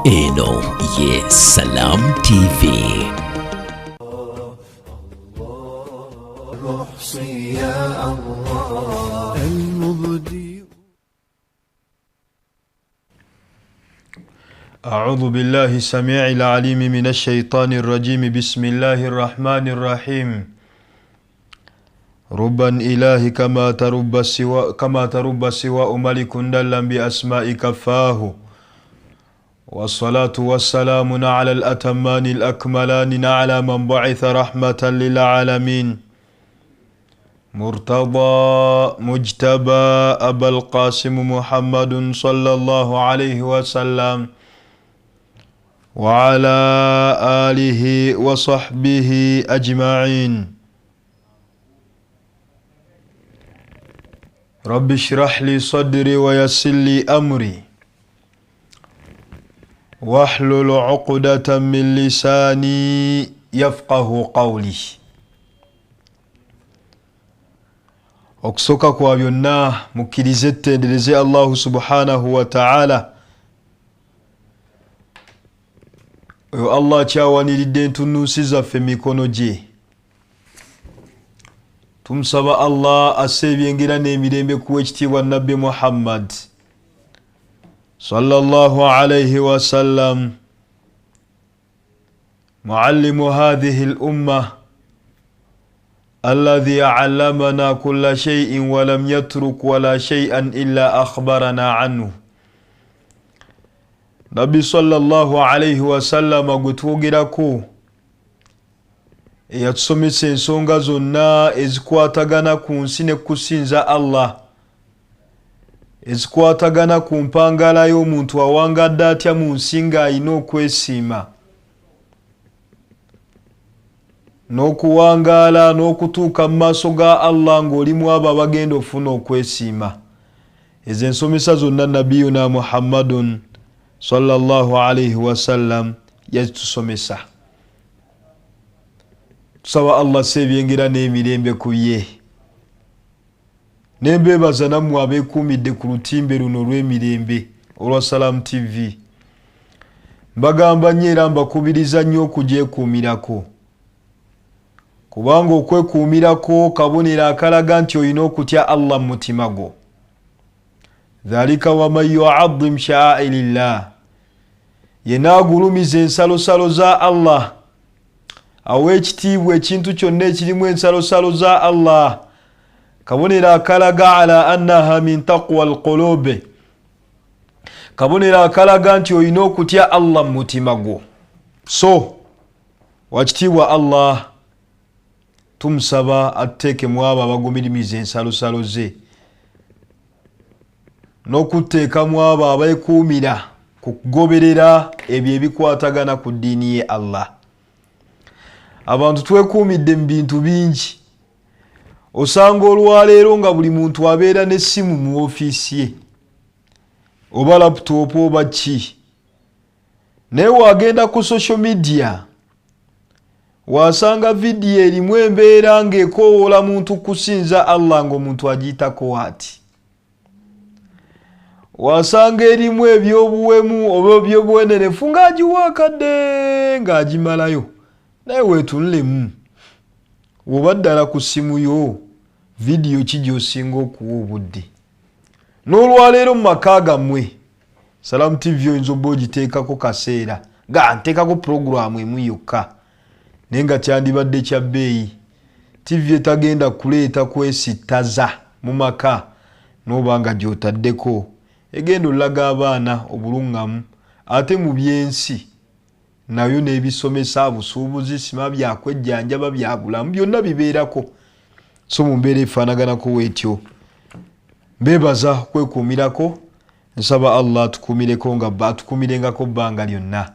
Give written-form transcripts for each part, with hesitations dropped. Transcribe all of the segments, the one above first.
Eno ye Salam TV. أعوذ بالله السميع العليم من الشيطان الرجيم. بسم الله الرحمن الرحيم. ربا إله كما ترب السواء، كما ترب السواء ملك دلا بأسماء كفاه، والصلاة والسلام على الأتمان الأكملان على من بعث رحمة للعالمين، مرتضى مجتبى أبا القاسم محمد صلى الله عليه وسلم، وعلى آله وصحبه أجمعين. رب اشرح لي صدري ويسر لي أمري واحلل عقدة من لساني يفقه قولي. Okusooka kwa byonna, mukkirize ettendereze Allahu subhanahu wa ta'ala. Oyo Allah akyawaniridde entunnunsi zaffe mikono gye. Tumusaba Allah asse ebyengera n'emirembe kuwa ekitiibwa Nabbi Muhammad sallallahu alayhi wasallam, muallimu hadhihi l umma alladhi allamana kulla shay'in walam yatruk wala shay'an illa akhbarana anhu. Nabbi sallallahu alayhi wasallama gwe twogerako, eyatusomesa ensonga zonna ezikwatagana ku nsi ne kusinza Allah, ezikwatagana ku mpangala y'omuntu awangadde atya mu nsi ng'alina okwesiima n'okuwangaala n'okutuuka mu maaso ga Allah ng'olimu abo abagenda okufuna okwesiima. Ezo ensomesa zonna Nabiyuna Muhammadun sallallahu alaihi wasallam yazitusomesa. Tusaba Allah si ebyengera n'emirembe ku ye. Nembeebaza nammwe abeekuumidde ku lutimbe luno olw'emirembe olwa Salam TV. Mbagamba nnyo era mbakubiriza nnyo okugyekuumirako, kubanga okwekuumirako kabonero akalaga nti olina okutya Allah mu mutima gwo. Dhalika waman yuadim sha'airillah, yenna agulumiza ensalosalo za Allah, awa ekitiibwa ekintu kyonna ekirimu ensalosalo za Allah, kabonero akalaga ala annaha min taqwa alqulub, kabonero akalaga nti olina okutya Allah mu mutima gwo. So wakitiibwa Allah, tumusaba atuteekemu abo abagumiriza ensalosalo ze n'okuteekamu abo abeekuumira ku kugoberera ebyo ebikwatagana ku ddiini ye Allah. Abantu twekuumidde mu bintu bingi. Osanga olwaleero nga buli muntu abeera n'essimu mu ofiisi ye oba laptop oba ki, naye wagenda ku social media wasanga vidiyo erimu embeera ng'ekowoola muntu kusinza Allah ng'omuntu agiyitako ati. Wasanga erimu ebyobuwemu oba ebyobuwenerefu ng'agiwa akadde ng'agimalayo. Naye weetunulemu, woba ddala ku ssimu yo vidiyo ki gy'osinga okuwa obudde? N'olwaleero mu maka gammwe Salam TV oyinza obba ogiteekako kaseera nga nteekako puroguramu emu yokka, naye nga kyandibadde kya bbeeyi. TV etagenda kuleeta kwesittaza mu maka n'oba nga gy'otaddeko egenda olaga abaana obuluŋŋamu, ate mu byensi nayo n'ebisomesa busuubuzi, sima byakwejjanjaba, bya bulamu, byonna bibeerako. So mu mbeera efaanaganako weetyo, mbeebaza kwekuumirako. Nsaba Allah atukuumireko nga atukuumirengako bbanga lyonna.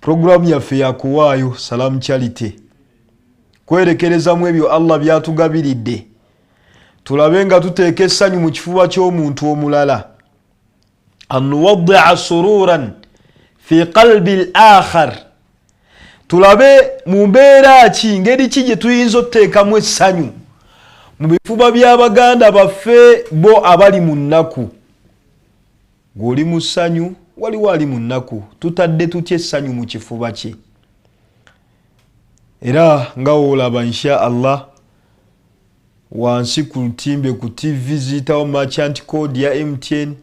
Puroguramu yaffe yakuwaayo Salam Charity, kwerekerezamu ebyo Allah byatugabiridde, tulabe nga tuteeka essanyu mu kifuba ky'omuntu omulala. Annuwadia sururan fi qalbi l akhar, tulabe mu mbeera ki, ngeri ki gye tuyinza okuteekamu essanyu mu bifuba by'abaganda baffe bo abali mu nnaku. Gw'oli mu ssanyu, Waliwo ali mu nnaku, tutadde tutya essanyu mu kifuba kye? Era nga woolaba, insha Allah, wansi ku lutimbe ku TV ziyitawo merchant code ya MTN,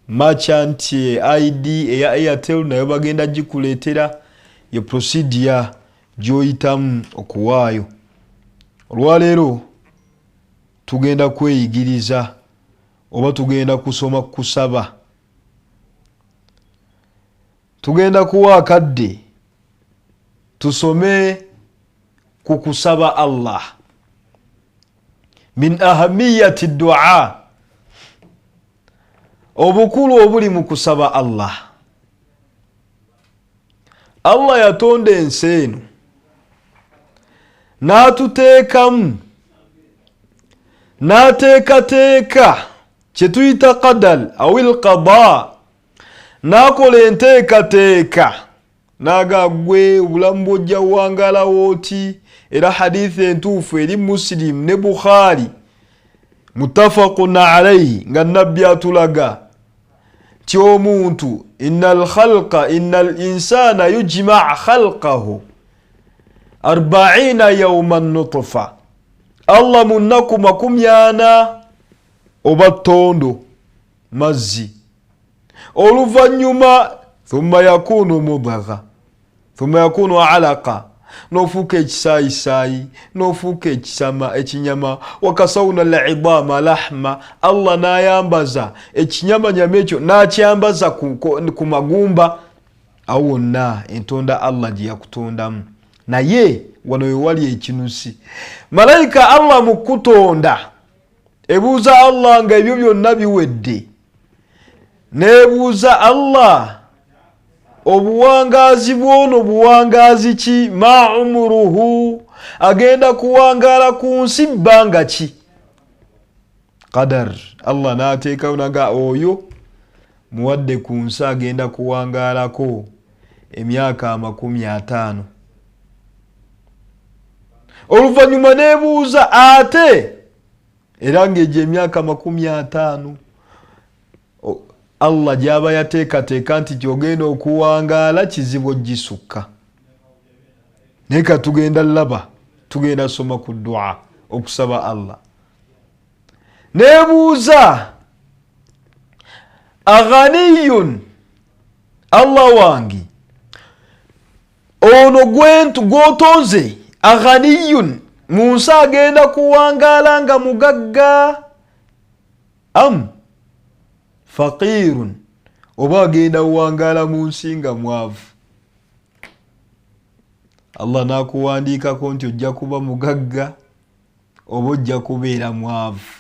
merchant ID eya Airtel, nayo bagenda gikuleetera. Ye procedure gy'oyitamu okuwaayo. Olwaleero tugenda kweyigiriza oba tugenda kusoma kusaba. Tugenda kuwa akadde tusome ku kusaba Allah, min ahamiyati dua, obukulu obuli mu kusaba Allah. Allah yatonda ensi eno n'atuteekamu, n'ateekateeka kye tuyita qadar awil qada, n'akola enteekateeka n'aga gwe obulamu bw'ojja wangalawo oti. Era hadithi entuufu eri Musilimu ne Bukhari, muttafaqun alaihi, nga Nabbi atulaga nti omuntu, inna lkhalqa, inna linsana yujmaa khalqahu 40 yauma nutfa. Allah mu nnaku 40 oba ttondo mazzi, oluvannyuma thumma yakunu mudgha, thumma yakunu alaqa, n'ofuuka ekisaayisaayi, n'ofuuka ekisama ekinyama. Wakasawuna lidama lahma, Allah n'ayambaza ekinyamanyama ekyo, n'akyambaza ku magumba. Awo wonna entonda Allah gye yakutondamu. Naye wano wewali ekinusi, malayika Allah mu kutonda ebuuza Allah nga ebyo byonna biwedde, nebuuza Allah, obuwangaazi bwono buwangaazi ki? Ma umuruhu, agenda kuwangaala ku nsi bbanga ki? Qadar Allah n'ateekayo naga oyo muwadde ku nsi agenda kuwangaalako emyaka 50. Oluvannyuma nebuuza ate era ng'egyo emyaka 50 Allah gy'aba yateekateeka nti gyogenda okuwangaala, kizibu ogisukka. Naye ka tugenda laba, tugenda soma ku dua, okusaba Allah. Nebuuza, aghaniyun, Allah wange, ono gwotonze, aghaniyun, mu nsi agenda kuwangaala nga mugagga am faqirun, oba agenda kuwangaala mu nsi nga mwavu? Allah n'akuwandiikako nti ojja kuba mugagga oba ojja kubeera mwavu.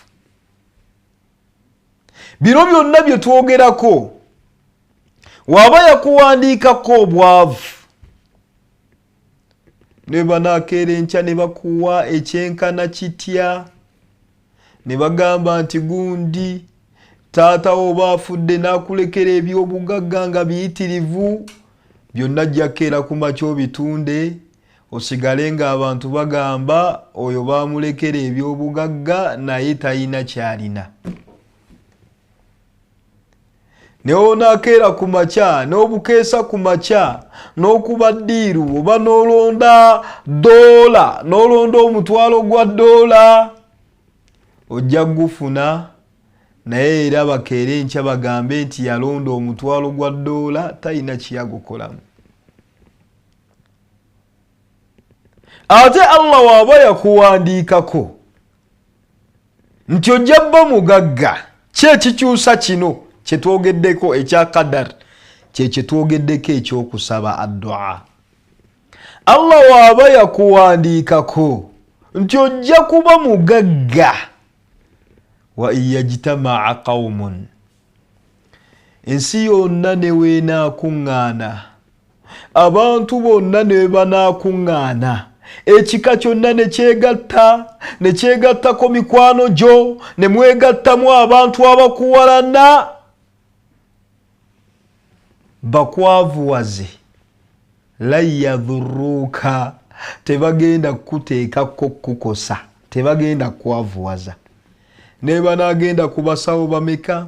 Bino byonna bye twogerako, waba yakuwandiikako obwavu, ne banaakeera enkya ne bakuwa ekyenkana kitya, ne bagamba nti gundi taata wo oba afudde n'akulekera ebyobugagga nga biyitirivu, byonna ajja kukeera ku makya obitunde, osigale ng'abantu bagamba oyo baamulekera ebyobugagga naye talina kyalina. Naye onaakeera ku makya n'obukeesa ku makya n'okuba ddiiru oba n'olonda doola, n'olonda omutwalo gwa doola, ojja kugufuna, naye era bakeere enkya bagambe nti yalonda omutwalo gwa doola talina kiyagukolamu. Ate Allah waaba yakuwandiikako nti ojja bba mugagga, ki ekikyusa kino kyetwogeddeko ekya qadar? Kye kyetwogeddeko ekyokusaba, addua. Allah waaba yakuwandiikako nti ojja kuba mugagga, wa in yajtamaa qaumun, ensi yonna neweenaakuŋŋaana, abantu bonna ne banaakuŋŋaana, ekika kyonna ne kyegatta, ne kyegattako mikwano gyo, ne mwegattamu abantu abakuwalana bakwavuwaze, lan yadhuruuka, tebagenda kukuteekako kukukosa, tebagenda kukwavuwaza. Ne banaagenda ku basawo bameka,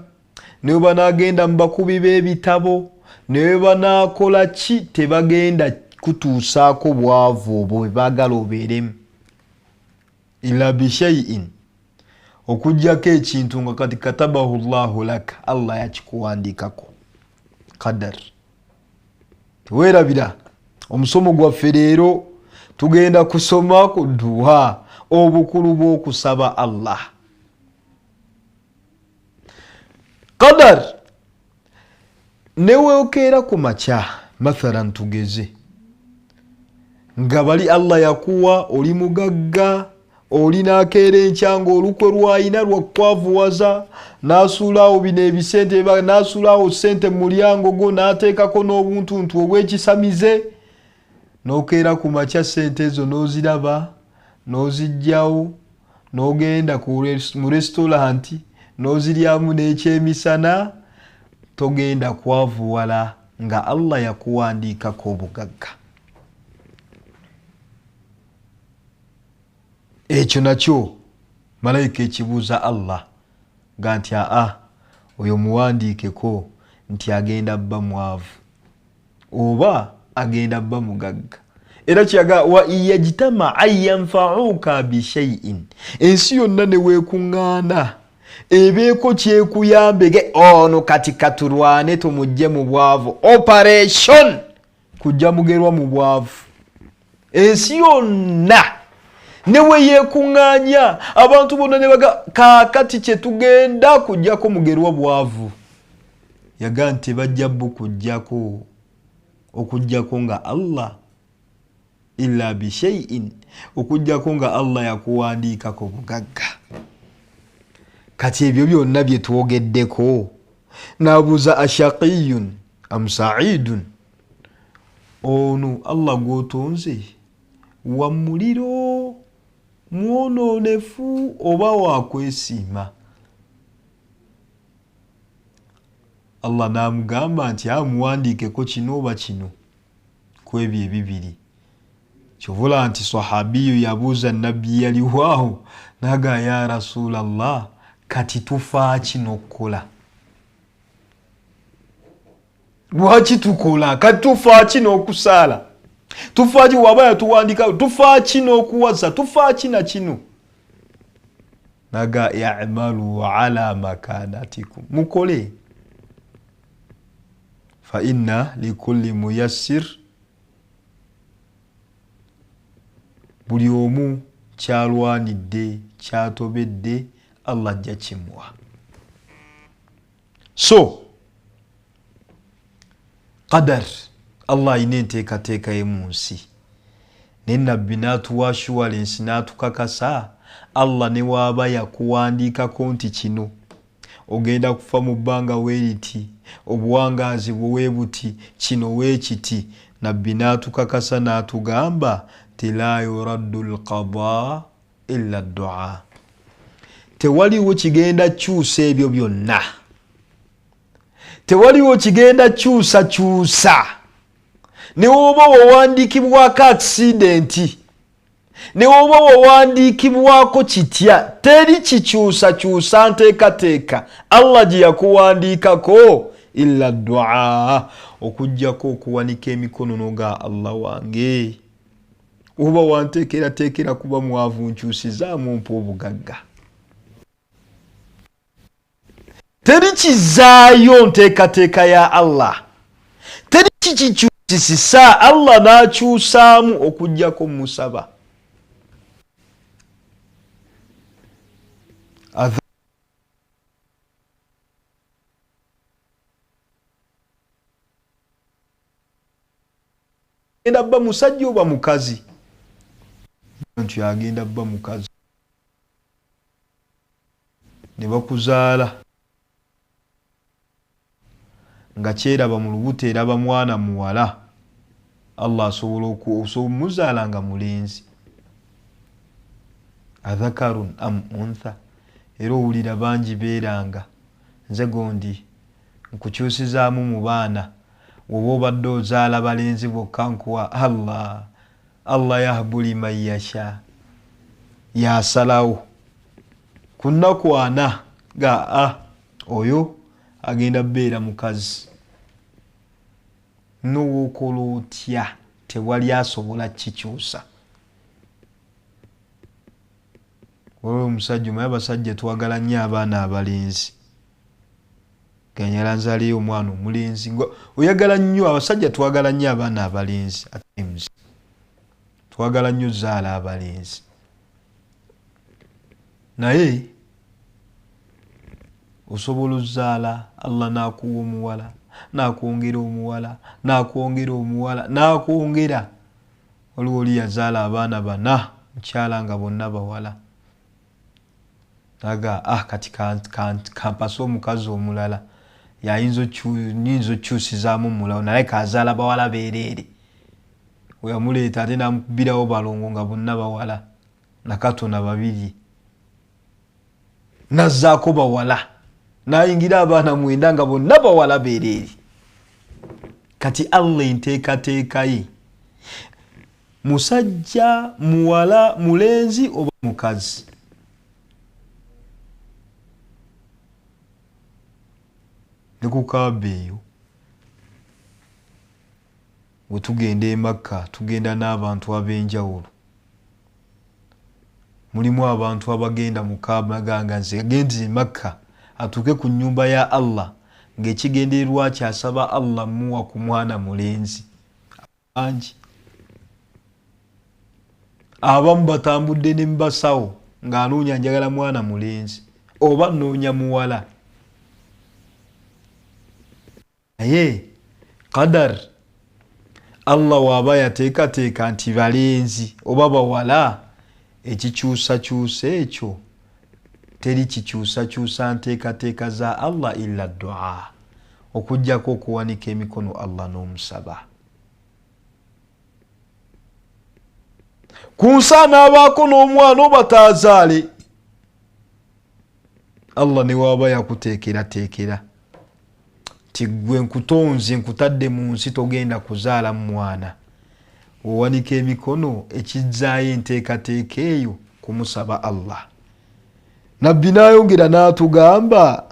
ne banaagenda mu bakubi b'ebitabo, Naye banaakola ki, tebagenda kutuusaako bwavu obwo bwe baagala obeeremu, illa bishaiin, okugjako ekintu nga kati katabahu llahu laka, Allah yakikuwandikako qadar. Teweerabira omusomo gwaffe leero, tugenda kusoma ku duwa, obukulu bw'okusaba Allah. Qadar, neweokeera ku makya, mathalan tugeze nga bali Allah yakuwa, oli mugagga, oli nakeera enkya nga olukwe lwayina lwakwavuwaza, nasuulaawo bino ebisente, nasuulaawo sente mu mulyango gwo, nateekako n'obuntuntu obwekisamize, nokeera ku makya sente ezo n'oziraba, n'ozijjawo, n'ogenda mu restaurant n'oziryamu n'ekyemisana. Togenda kwavuwala nga Allah yakuwandiikako obugagga. Ekyo nakyo malayika ekibuuza Allah ga nti aa, oyo muwandiikeko nti agenda bba mwavu oba agenda bba mugagga. Era kyaga wa iyajtama yanfauka bishaiin, ensi yonna neweekuŋŋaana ebeeko kyekuyambege, ono kati katulwane tumugje mu bwavu, operation kujja Mugerwa mu bwavu. Ensi yonna neweyeekuŋŋaanya abantu bonna ne baga kaakati kyetugenda kujjako Mugerwa bwavu, yaga nti bajja bukujjako okujjako nga Allah illa bishaiin, okujjako nga Allah yakuwandiikako bugagga. Kati ebyo byonna bye twogeddeko, nabuuza ashaqiyun am saidun, ono Allah gwotonze wa muliro, mwonoonefu oba wakwesiima? Allah n'amugamba nti amuwandiikeko kino oba kino ku ebyo ebibiri. Kyovula nti sahabiyu yabuuza nabbi yaliwaawo, naga ya rasulallah, kati tufaaki n'okukola? Lwaki tukola? Kati tufaaki n'okusaala? Tufaaki waba yatuwandika? Tufaaki n'okuwaza? Tufaaki na kino? Naga yamalu ala makanatikum, mukole, fa inna likulli muyassir, buli omu kyalwanidde kyatobedde Allah ajja kimuwa. So qadar, Allah alina enteekateeka ye mu nsi, naye nabbi n'atuwa assurance, n'atukakasa, Allah ne waaba yakuwandiikako nti kino ogenda kufa mu bbanga weeriti, obuwangaazi bwe buti, kino weekiti, nabbi n'atukakasa n'atugamba ti la yuraddu lqada illa ddua, tewaliwo kigenda kyusa ebyo byonna, tewaliwo kigenda kyusakyusa. Ne woba wawandiikibwako accident, ne woba wawandiikibwako kitya, teri kikyusakyusa nteekateeka Allah gye yakuwandiikako illa dua, okugjako okuwanika emikono noga Allah wange, oba wanteekerateekera kuba mwavu, nkyusizaamu mpa obugagga. Teri kizaayo nteekateeka ya Allah, teri kikikyusisisa Allah n'akyusaamu okugjako musaba. Agenda bba musajja oba mukazi, nti agenda bba mukazi, ne bakuzaala nga kyeraba mu lubuto, eraba mwana muwala, Allah asobola omuzaala nga mulenzi. Adhakarun am untha. Era owulira bangi beeranga, nze gondi nkukyusizaamu mu baana, woba obadde ozaala balenzi bokka, nkuwa Allah. Allah yahbu liman yasha, yasalawo ku nnaku 40 ga a oyo agenda beera mukazi. Nowookola otya tewali asobola kikyusa. Waliwo omusajja omaye, abasajja twagala nnyo abaana abalenzi. Ganyala nzaaliyo omwana omulenzi, oyagala nnyo, abasajja twagala nnyo abaana abalenzi. At times twagala nnyo zaala abalenzi, naye osobola ozaala Allah n'akuwa omuwala, n'akwongera omuwala, n'akwongera omuwala, n'akwongera. Waliwo oli yazaala abaana bana, mukyala, nga bonna bawala. Naga ah, kati kampase omukazi omulala, yayinza okyusizaamu mulawo, naye kazaala bawala beereere. Weyamuleeta ate namukubirawo balongo nga bonna bawala, nakatona babiri, nazzaako bawala, nayingira abaana 9 nga bonna bawala beereere. Kati Allah enteekateeka ye, musajja, muwala, mulenzi oba mukazi, ne ku Kaaba eyo bwe tugenda e Makka, tugenda n'abantu ab'enjawulo. Mulimu abantu abagenda mu Kaaba ganga nze agenze e Makka atuuke ku nnyumba ya Allah ng'ekigendererwa kyasaba Allah muwa ku mwana mulenzi. Bangi abamu batambudde ne mubasawo ng'anoonya njagala mwana mulenzi oba nnoonya muwala, naye qadar Allah waaba yateekateeka nti balenzi oba bawala, ekikyusakyusa ekyo teri kikyusakyusa nteekateeka za Allah illa dua, okugjako okuwanika emikono Allah n'omusaba. Ku nsi anaabaako n'omwana oba taazaale, Allah ne waaba yakuteekerateekera nti gwe nkutonze nkutadde mu nsi togenda kuzaala mwana, owanika emikono ekizzaayo enteekateeka eyo kumusaba Allah. Nabbi n'ayongera n'atugamba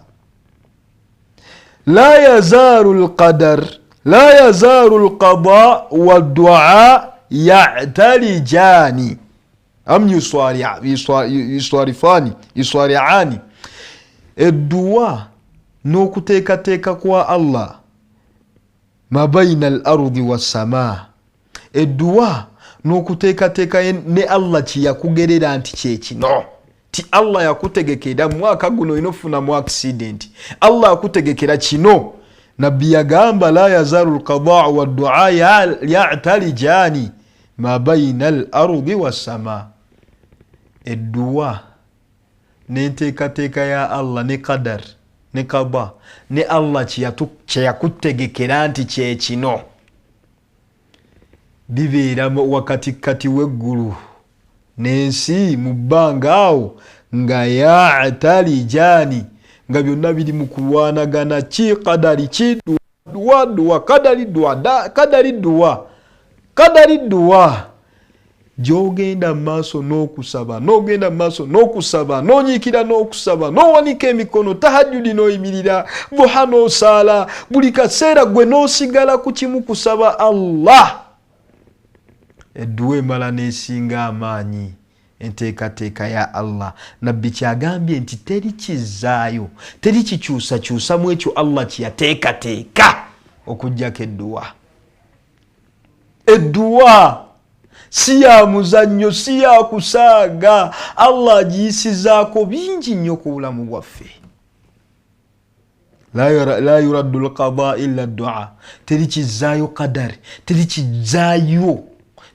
la yazaalu lqadar la yazaalu lqada waddua yatalijani am yuswariani, edduwa n'okuteekateeka kwa Allah ma baina al ardi wassama, edduwa n'okuteekateeka ne Allah kyeyakugerera nti kyekino, ti Allah yakutegekera mwaka guno olina ofunamu accident, Allah yakutegekera kino. Nabbi yagamba la yazaalu lqadaa waddua yatalijani ma baina al ardi wassama, edduwa n'enteekateeka ya Allah ne qadar ne qada ne Allah kyeyakutegekera nti kyekino, bibeera wakatikati w'eggulu n'ensi mu bbanga awo nga yatalijani, nga byonna biri mu kulwanagana, ki kadari ki duwa duwa kadari duwa kadari duwa kadari duwa. Gy'ogenda mu maaso n'okusaba, n'ogenda mu maaso n'okusaba, n'onyiikira n'okusaba, n'owanika emikono, tahajjudi n'oyimirira, duha n'osaala, buli kaseera gwe n'osigala ku kimu kusaba Allah. Edduwa emala n'esinga amaanyi enteekateeka ya Allah. Nabbi kyagambye nti teri kizzaayo, teri kikyusakyusamu ekyo Allah kyeyateekateeka okuggyako edduwa. Edduwa si ya muzannyo, si ya kusaaga. Allah agiyisizaako bingi nnyo ku bulamu bwaffe. La yuraddu lqada illa dua, teri kizzaayo qadari, teri kizzaayo,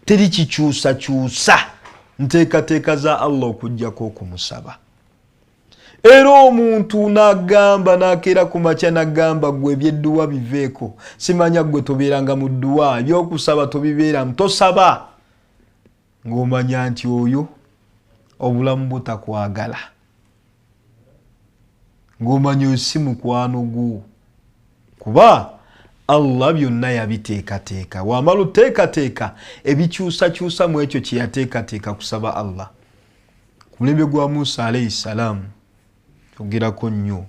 teri kikyusakyusa nteekateeka za Allah okuggyako okumusaba. Era omuntu n'agamba n'akeera ku makya n'agamba gwe ebyedduwa biveeko, simanya gwe tobeeranga mu dduwa, ebyokusaba tobibeeramu, tosaba, ng'omanya nti oyo obulamu butakwagala, ng'omanya oyo si mukwano gwo, kuba Allah byonna yabiteekateeka. Wamala oteekateeka ebikyusakyusa mu ekyo kye yateekateeka kusaba Allah. Ku mulembe gwa Musa alaihi salaamu ogerako nnyo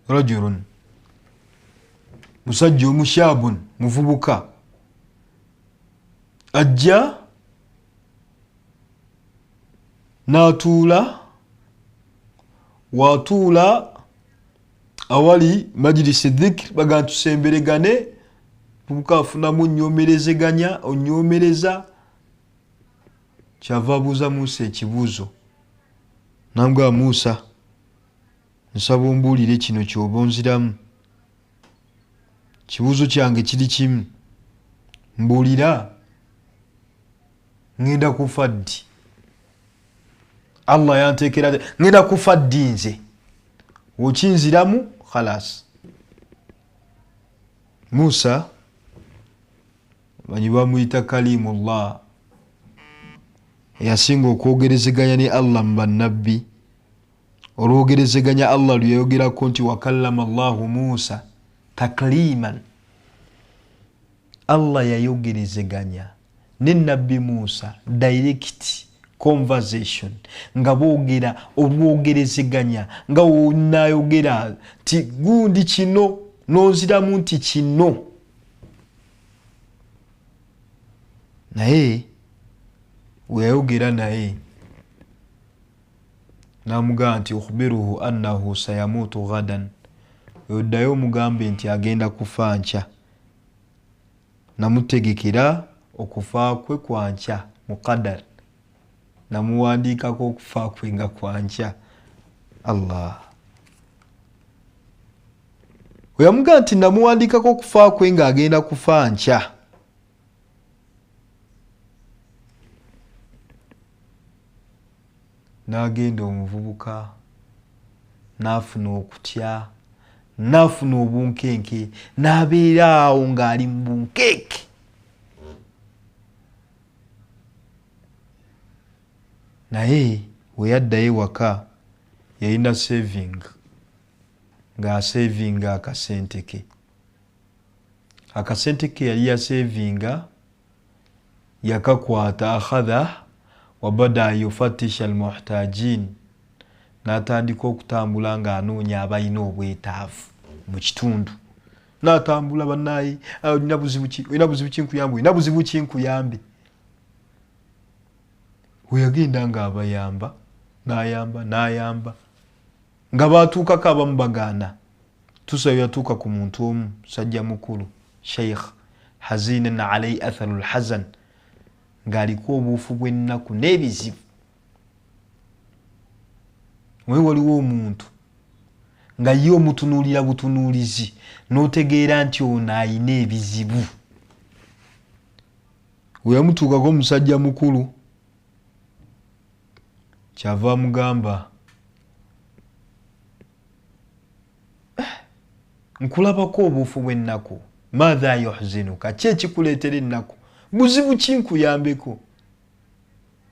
rajulun Musajja omushabun, muvubuka, ajja n'atuula, watuula awali majlisi dhikr, baga tusemberegane. Muvubuka afunamu onnyomerezeganya, onnyomereza. Kyava abuuza Musa ekibuuzo, nangamba Musa, nsaba ombuulire kino ky'oba onziramu. Kibuuzo kyange kiri kimu, mbuulira ngenda kufa ddi? Allah yanteekera ngenda kufa ddi nze? Okinziramu khalas. Musa manyi bamuyita Kalimullah, yasinga okwogerezeganya ne Allah mu bannabbi. Olwogerezeganya Allah lwe yayogerako nti wakallama Allahu Musa takliman, Allah yayogerezeganya ne Nabbi Musa direct conversation, nga boogera olwogerezeganya, nga wonayogera nti gundi kino nonziramu nti kino. Naye weyayogera naye namugamba nti ukhbiruhu annahu sayamutu ghadan, oddayo omugambe nti agenda kufa nkya. Namutegekera okufa kwe kwa nkya muqaddar, namuwandiikako okufa kwe nga kwa nkya. Allah weyamugamba nti namuwandiikako okufa kwe ng'agenda kufa nkya, n'agenda omuvubuka n'afuna okutya, n'afuna obunkenke, n'abeera awo ng'ali mu bunkenke. Naye we yaddayo ewaka yalina saving, ng'asavinga akasente ke. Akasente ke yali yasavinga yakakwata, akhadha wabada yufatisha almuhtajin, n'atandika okutambula ng'anoonya abalina obwetaavu mu kitundu. N'atambula, bannaye, olina buzibu ki? Olina buzibu ki nkuyambe? Olina buzibu ki nkuyambe? We yagenda ng'abayamba, n'ayamba, n'ayamba, nga baatuukako abamu bagaana. Tusa yatuuka ku muntu omu, musajja mukulu, Sheikh hazinan alai atharu lhazan, ng'aliko obuufu bw'ennaku n'ebizibu. Naye waliwo omuntu nga ye omutunuulira butunuulizi n'otegeera nti ono ayina ebizibu. We yamutuukako omusajja mukulu, kyava amugamba, nkulabako obuufu bw'ennaku, maatha yuhzinuka, ki ekikuleetera ennaku? Buzibu ki nkuyambeko?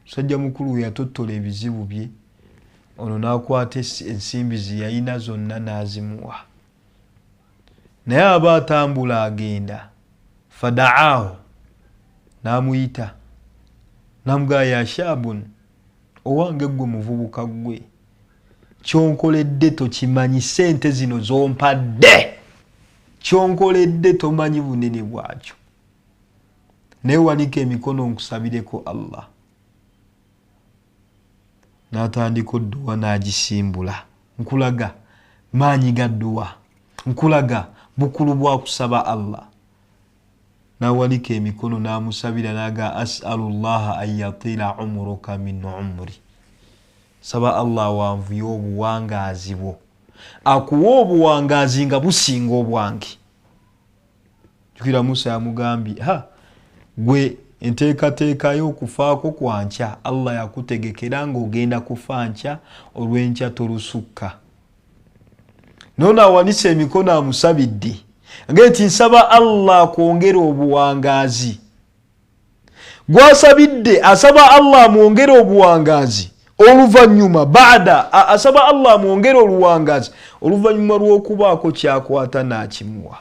Musajja mukulu we yatottola ebizibu bye, ono n'akwata ensimbi ze yalina zonna n'azimuwa. Naye aba atambula agenda, fadaahu, n'amuyita n'amugamba, ya shabun, owange ggwe muvubuka ggwe, kyonkoledde tokimanyi, ssente zino z'ompadde kyonkoledde tomanyi bunene bwakyo, naye wanika emikono nkusabireko Allah. N'atandika odduwa n'agisimbula. Nkulaga maanyi ga dduwa, nkulaga bukulu bwa kusaba Allah. N'awanika emikono n'amusabira n'aga, as'alu llaha an yatila umuruka min umri, saba Allah awanvuye obuwangaazi bwo, akuwa obuwangaazi nga businga obwange. Jjukira Musa yamugambye, ha gwe enteekateeka y'okufaako kwa nkya Allah yakutegekera ng'ogenda kufa nkya, olw'enkya tolusukka. Noono awanise emikono amusabidde nge nti nsaba Allah akwongere obuwangaazi. Gwasabidde asaba Allah amwongere obuwangaazi oluvannyuma, baada asaba Allah amwongere oluwangaazi oluvannyuma lw'okubaako kyakwata n'akimuwa.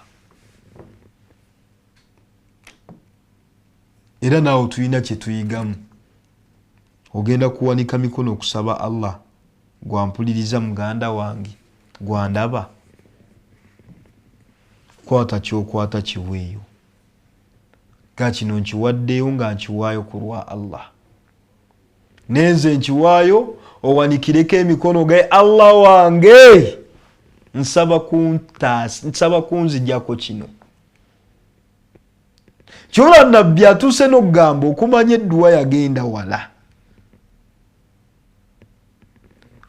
Era naawe tulina kye tuyigamu. Ogenda kuwanika mikono okusaba Allah, gwampuliriza muganda wange, gwandaba, Kwata kyokwata kiweeyo, ga kino nkiwaddeyo nga nkiwaayo ku lwa Allah, nenze nkiwaayo, owanikireko emikono gaye Allah wange, nsaba kuntaasa, nsaba kunzijako kino. Kyola nabbi atuuse n'okugamba okumanya edduwa yagenda wala,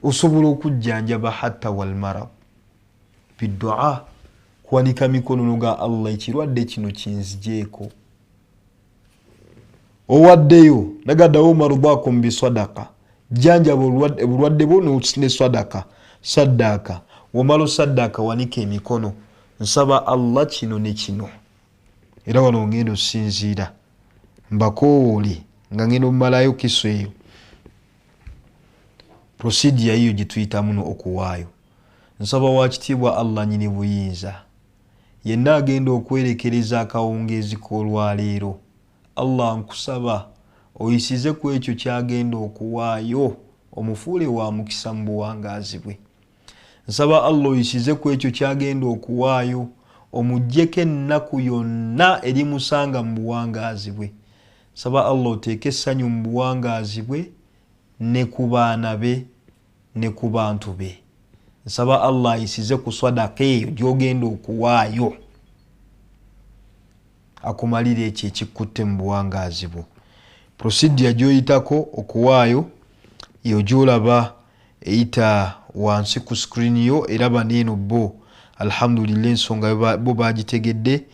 osobola okujjanjaba hatta walmarad bidua, kuwanika mikono noga Allah ekirwadde kino kinzijeeko. Owaddeyo nagaddawo mardakum bisadaka, jjanjaba obulwadde bwo ne sadaka, saddaaka. Womala osaddaaka wanika emikono, nsaba Allah kino ne kino. Era wano ngenda osinziira mbakoowoole nga ngenda omumalayo kiso eyo procedure yiyo gye tuyitamu no okuwaayo. Nsaba wakitiibwa Allah nyini buyinza, yenna agenda okwerekereza akawungeezi k'olwaleero, Allah nkusaba oyisize ku ekyo kyagenda okuwaayo, omufuule wa mukisa mu buwangaazi bwe. Nsaba Allah oyisize ku ekyo kyagenda okuwaayo, omuggyeko ennaku yonna erimusanga mu buwangaazi bwe. Nsaba Allah oteeke essanyu mu buwangaazi bwe ne ku baana be ne ku bantu be. Nsaba Allah ayisize ku sadaka eyo gy'ogenda okuwaayo, akumalire ekyo ekikutte mu buwangaazi bwo. Procedure gy'oyitako okuwaayo eyo gy'olaba eyita wansi ku screen yo, era bano eno bo alhamdulillah ensonga bo bagitegedde.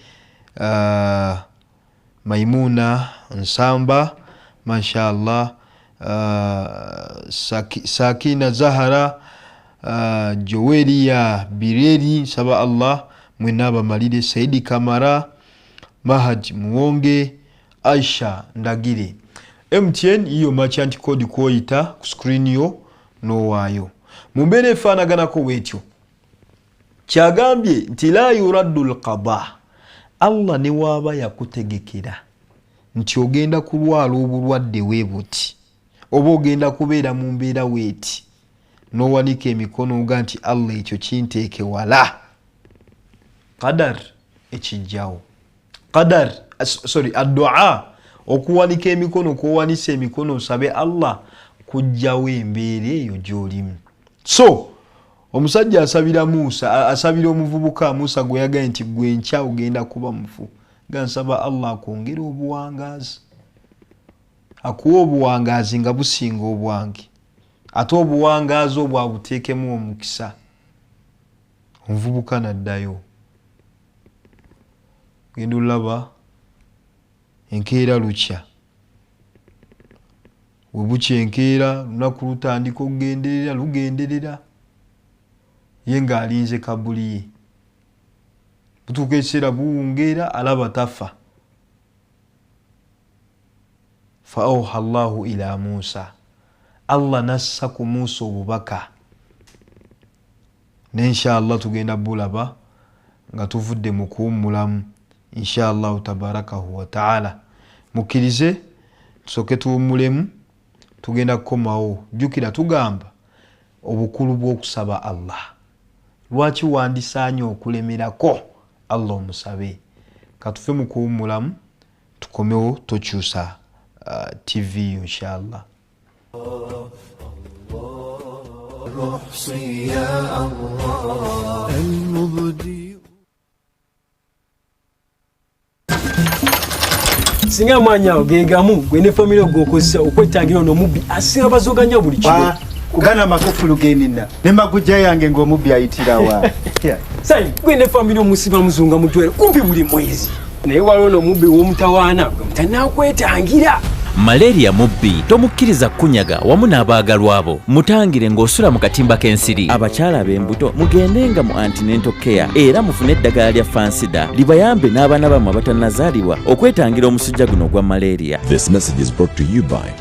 Maimuna Nsamba mashallah, Sakina Zahara, Joweria Bireri, nsaba Allah mwenna abamalire, Saidi Kamara, Mahad Muwonge, Aisha Ndagire. MTN yiyo merchant code kwoyita ku screen yo n'owaayo. Mu mbeera efaanaganako bwetyo kyagambye nti la yuraddu lqada, Allah ne waaba yakutegekera nti ogenda kulwala obulwadde we buti oba ogenda kubeera mu mbeera weeti, n'owanika emikono oga nti Allah ekyo kinteeke wala, qadar ekijjawo, qadar sorry addua, okuwanika emikono kwowanisa emikono osabe Allah kujjawo embeera eyo gy'olimu. So omusajja asabira Musa, asabira omuvubuka Musa gwe yagaye nti gwe nkya ogenda kuba mufu, nga nsaba Allah akwongere obuwangaazi, akuwa obuwangaazi nga businga obwange, ate obuwangaazi obwo abuteekemu omukisa. Omuvubuka n'addayo, genda olaba enkeera lukya, we bukya enkeera lunaku lutandika okugenderera, lugenderera ye ng'alinze kabuli ye, butuuka ekiseera buwungeera alaba tafa. Fa auha Allahu ila Musa, Allah nassa ku Musa obubaka, ne inshallah tugenda bulaba nga tuvudde mu kuwummulamu inshallahu tabarakahu wa taala. Mukkirize tusooke tuwummulemu, tugenda kukomawo. Jjukira tugamba obukulu bw'okusaba Allah, lwaki wandisaanye okulemerako Allah omusabe. Katufe mu kuwummulamu tukomewo, tokyusa TV yo inshallah. Singa amaanyi ago ge gamu gwe ne famire g'okozesa okwetangira ono omubbi asinga bazoganya buli kiro. Kugana amakufulu genina ne magujja yange ng'omubbi ayitirawa. Sayi gwe ne famire omusiba muzunga mutwere kumpi buli mwezi, naye waliwo n'omubbi w'omutawaana gwe mutanakwetangira. Malaria mubbi, tomukkiriza kukunyaga wamu n'abaagalwa bo. Mutangire ng'osula mu katimba k'ensiri. Abakyala ab'embuto mugendenga mu antenatal care era mufune eddagala lya fansida libayambe n'abaana bammwe abatannazaalibwa okwetangira omusujja guno ogwa malaria. This message is brought to you by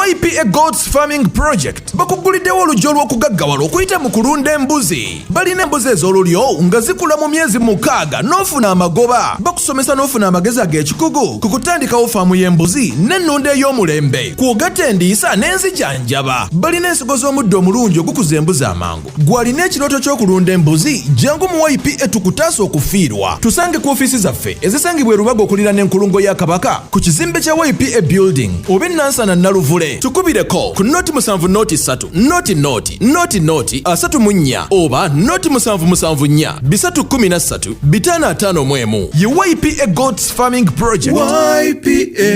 YP. Goats Farming Project bakugguliddewo oluggi olw'okugaggawala okuyita mu kulunda embuzi. Balina embuzi ez'olulyo nga zikula mu myezi 6 n'ofuna amagoba. Bakusomesa n'ofuna amagezi ag'ekikugu ku kutandikawo faamu y'embuzi n'ennunda ey'omulembe, kw'ogatta endiisa n'enzijanjaba. Balina ensigo z'omuddo omulungi ogukuza embuzi amangu. Gw'alina ekirooto ky'okulunda embuzi, jangu mu YPA tukutaasa okufiirwa. Tusange ku ofiisi zaffe ezisangibwa e Rubaga okuliraana enkulungo ya Kabaka ku kizimbe kya YPA Building oba e Nansana Naluvule. Tukubireko ku 0 7 0 3 0 0 0 0 34 oba 0 7 7 4 3 13 551. Ye YPA Goats Farming Project. YPA.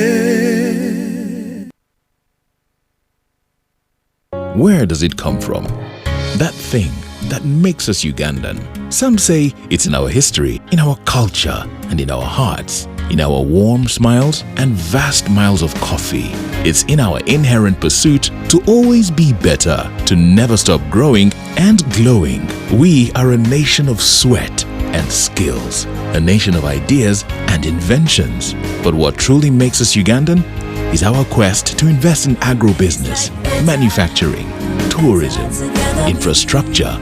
Where does it come from? That thing that makes us Ugandan. Some say it's in our history, in our culture, and in our hearts, in our warm smiles and vast miles of coffee. It's in our inherent pursuit to always be better, to never stop growing and glowing. We are a nation of sweat and skills, a nation of ideas and inventions. But what truly makes us Ugandan is our quest to invest in agribusiness, manufacturing, tourism, infrastructure,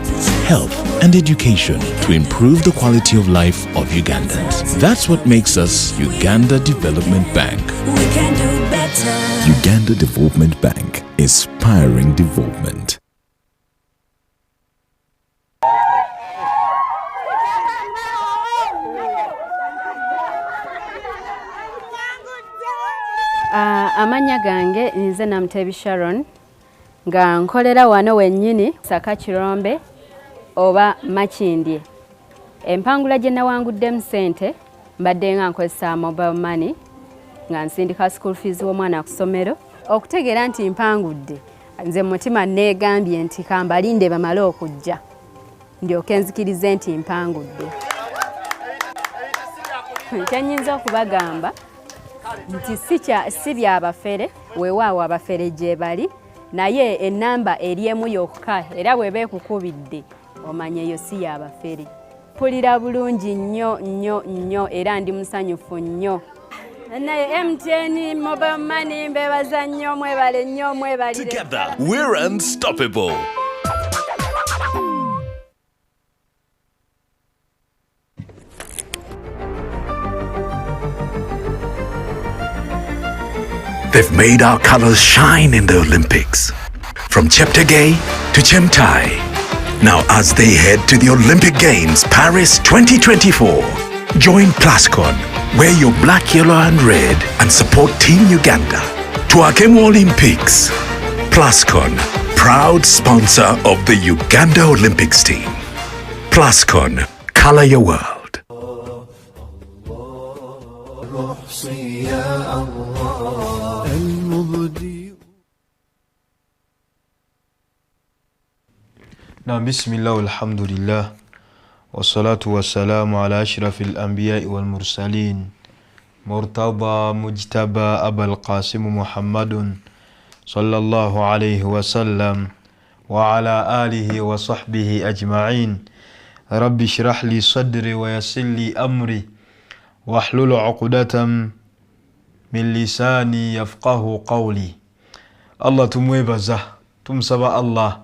health, and education to improve the quality of life of Ugandans. That's what makes us Uganda Development Bank. We can do better. Uganda Development Bank, inspiring development. Amannya gange nze Namutebi Sharon, nga nkolera wano wennyini Saka Kirombe oba Makindye. Empangula gye nawanguddemu ssente, mbadde nga nkozesa mobile money nga nsindika school fees w'omwana ku ssomero. Okutegeera nti mpangudde, nze mu mutima neegambye nti kambalinde bamale okujja ndyoke nzikirize nti mpangudde. Kyenyinza okubagamba nti si byabafere, weewaawo abafere gye bali, naye ennamba eri emu yokka, era bw'eba ekukubidde omanye eyo si yabafere. Mpulira bulungi nnyo nnyo nnyo, era ndi musanyufu nnyo. Naye MTN Mobile Money mbebaza nnyo, mwebale nnyo, mwebalire. Together, we're unstoppable. They've made our colors shine in the Olympics. From Cheptegei to Chemtai. Now, as they head to the Olympic Games Paris 2024, join Plascon, wear your black, yellow, and red, and support Team Uganda. Twakemu Olympics. Plascon, proud sponsor of the Uganda Olympics team. Plascon, color your world. يا الله المبدي نعم، بسم الله والحمد لله والصلاة والسلام على أشرف الأنبياء والمرسلين مرتضى مجتبى أبا القاسم محمد صلى الله عليه وسلم وعلى آله وصحبه أجمعين. رب اشرح لي صدري ويسر لي أمري واحلل عقدة من لساني يفقه قولي. Allah tumwebaza, tumusaba Allah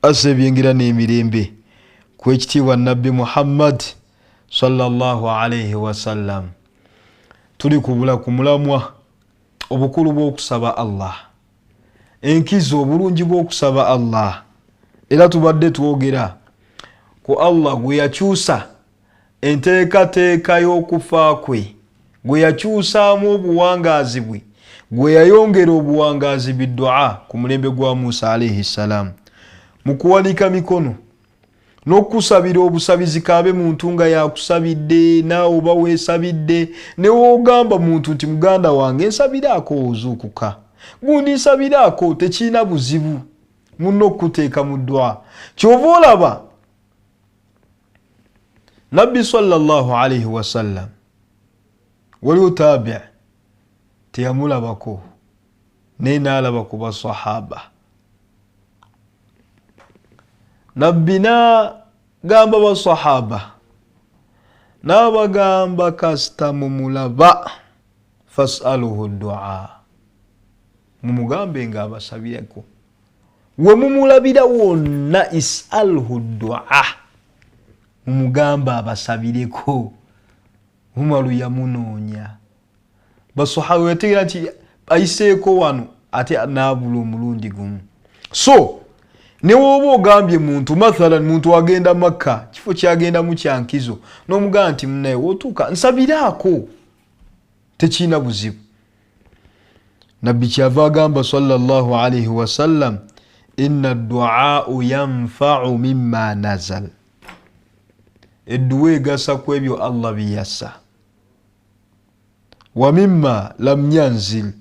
asse ebyengera n'emirembe ku ekitiibwa Nabbi Muhammad sallallahu alaihi wasallam. Tuli kubula ku mulamwa obukulu bw'okusaba Allah, enkizo, obulungi bw'okusaba Allah. Era tubadde twogera ku Allah gwe yakyusa enteekateeka y'okufa kwe, gwe yakyusaamu obuwangaazi bwe, gwe yayongera obuwangaazi biddua ku mulembe gwa Musa alaihi ssalaamu, mu kuwanika mikono n'okusabira obusabizi. Kaabe muntu nga yakusabidde, naawe oba weesabidde, newoogamba muntu nti muganda wange nsabiraako, ozuukuka, gundi nsabiraako, tekirina buzibu munno okuteeka mu ddwa. Kyova olaba Nabbi sallallahu alaihi wasallam, waliwo tabi teyamulabako, naye naalaba ku basahaba. Nabbi nagamba basahaba, n'abagamba, kasita mumulaba, fasaluhu dua, Mumugambe nga abasabireko. We mumulabira wonna, isalhu dua, mumugambe abasabireko. Umaru yamunoonya, basahaba yategeera nti ayiseeko wano, ate n'abula omulundi gumu. So ne woba ogambye muntu, mathalan muntu agenda Makka, kifo kyagendamu kyankizo, n'omugamba nti munaye wotuuka nsabiraako, tekirina buzibu. Nabbi kyava agamba sallallahu alaihi wasallam, inna duau yanfau mimma nazal, edduwa egasa ku ebyo Allah biyasa, wa mimma lam yanzil,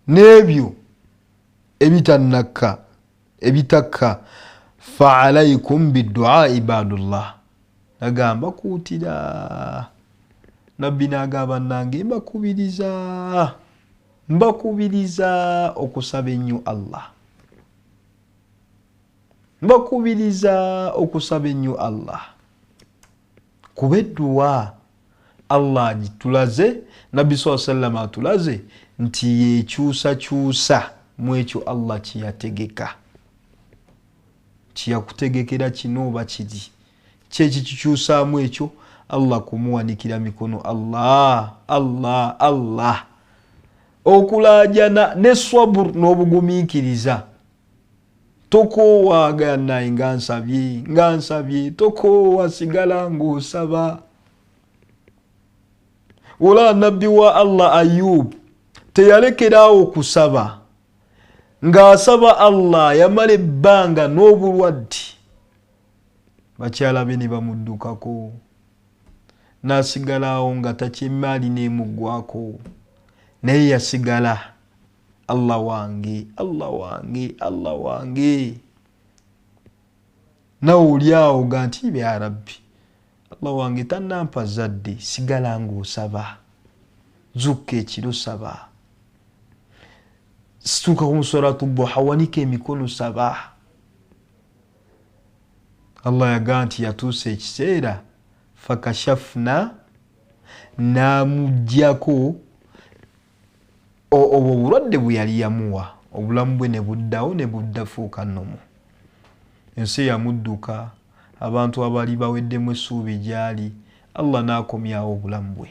n'ebyo ebitannakka ebitakka. Fa alaikum biddua ibadullah, nagamba kuutira. Nabbi n'agamba nange mbakubiriza, mbakubiriza okusaba ennyo Allah, mbakubiriza okusaba ennyo Allah. Kuba edduwa Allah agitulaze, Nabbi saa sallam atulaze nti yekyusakyusa mu ekyo Allah kyeyategeka, kyeyakutegekera kino oba kiri, kyeki kikyusaamu ekyo. Allah kumuwanikira mikono, Allah Allah Allah, okulaajana ne swabur n'obugumiikiriza. Tokoowa ganaye nga nsabye, nga nsabye, tokoowa, sigala ng'osaba. Olaba nabbi wa Allah Ayub teyalekeraawo kusaba, ng'asaba Allah yamala ebbanga n'obulwadde, bakyala be ne bamuddukako, n'asigalawo nga takyemaali n'emuggwako, naye yasigala Allah wange, Allah wange, Allah wange. Nawe oli awo ga nti ya Rabbi, Allah wange tannampa zadde, sigala ng'osaba, zukka ekiro saba, situuka ku musalatu duha wanika emikono saba. Allah yagaa nti yatuusa ekiseera fakashafna, n'amuggyako obwo obulwadde bwe yali yamuwa, obulamu bwe ne buddawo ne buddafuuka nnomo. Ensi yamudduka, abantu abaali baweddemu essuubi gy'ali, Allah n'akomyawo obulamu bwe.